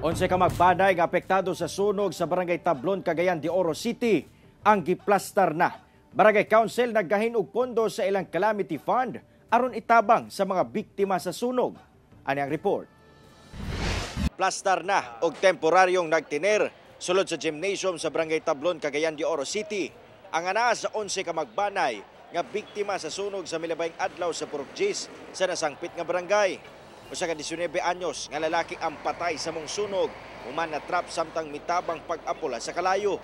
11 ka magbanay nga apektado sa sunog sa Barangay Tablon, Cagayan de Oro City ang giplastar na. Barangay Council naggahin og pondo sa ilang calamity fund aron itabang sa mga biktima sa sunog. Ani ang report. Plastar na og temporaryong nagtiner sulod sa gymnasium sa Barangay Tablon, Cagayan de Oro City ang anaa sa 11 ka magbanay nga biktima sa sunog sa milabayng adlaw sa Purok Diyes sa nasangpit nga barangay. Usa ka 19 anyos nga lalaki ang patay sa mong sunog human na trap samtang mitabang pag-apula sa kalayo.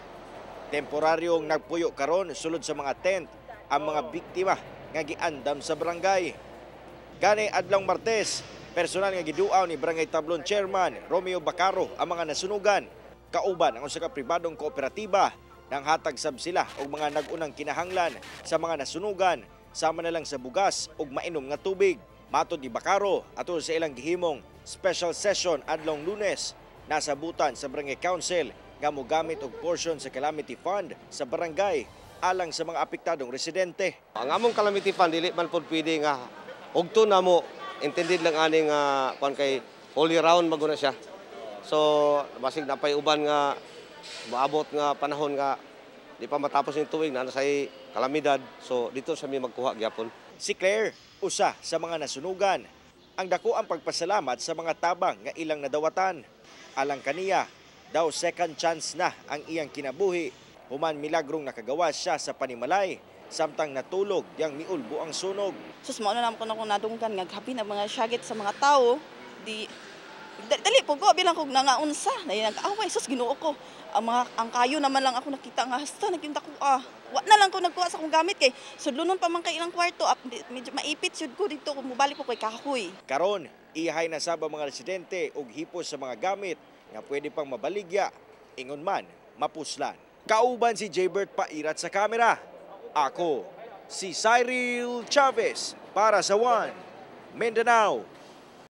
Temporaryong nagpuyo karon sulod sa mga tent ang mga biktima nga giandam sa barangay. Gani adlawng Martes, personal nga giduaw ni Barangay Tablon Chairman Romeo Bacaro ang mga nasunugan. Kauban ang usa ka pribadong kooperatiba nang hatag sab sila og mga nag-unang kinahanglan sa mga nasunugan, sama na lang sa bugas ug mainom nga tubig. Matod ni Bacaro, atol sa ilang gihimong special session adlong Lunes, nasabutan sa Barangay Council nga mogamit og portion sa calamity fund sa barangay alang sa mga apektadong residente. Ang among calamity fund dili man pud pwede nga ugto na mo, intended lang ani nga kuan kay all year round maguna siya. So basig napay uban nga maabot nga panahon nga di pa matapos yung tuig na say kalamidad, so dito sa mi magkuha gyapon. Si Claire, usa sa mga nasunugan. Ang dako ang pagpasalamat sa mga tabang nga ilang nadawatan. Alang kaniya, daw second chance na ang iyang kinabuhi human milagrong nakagawa siya sa panimalay samtang natulog yang miulbo ang sunog. Sus, mao na naman ko na kung nadunggan nga happy na mga syagit sa mga tao di dali po ko bilang kog nangaunsa na nag-away. Sus, Ginoo ko, ang mga ang kayo naman lang ako nakita nga hasta nagyunta ko ah. Wa na lang ko nagkuha sa akong gamit kay sudlonon pa man kay ilang kwarto ap, medyo maipit jud ko dito kung mobalik ko kay kahoy. Karon, ihay na sab ang mga residente og hipos sa mga gamit nga pwede pang mabaligya, ingon man mapuslan. Kauban si Jaybert Pairat sa kamera. Ako, si Cyril Chavez para sa One Mindanao.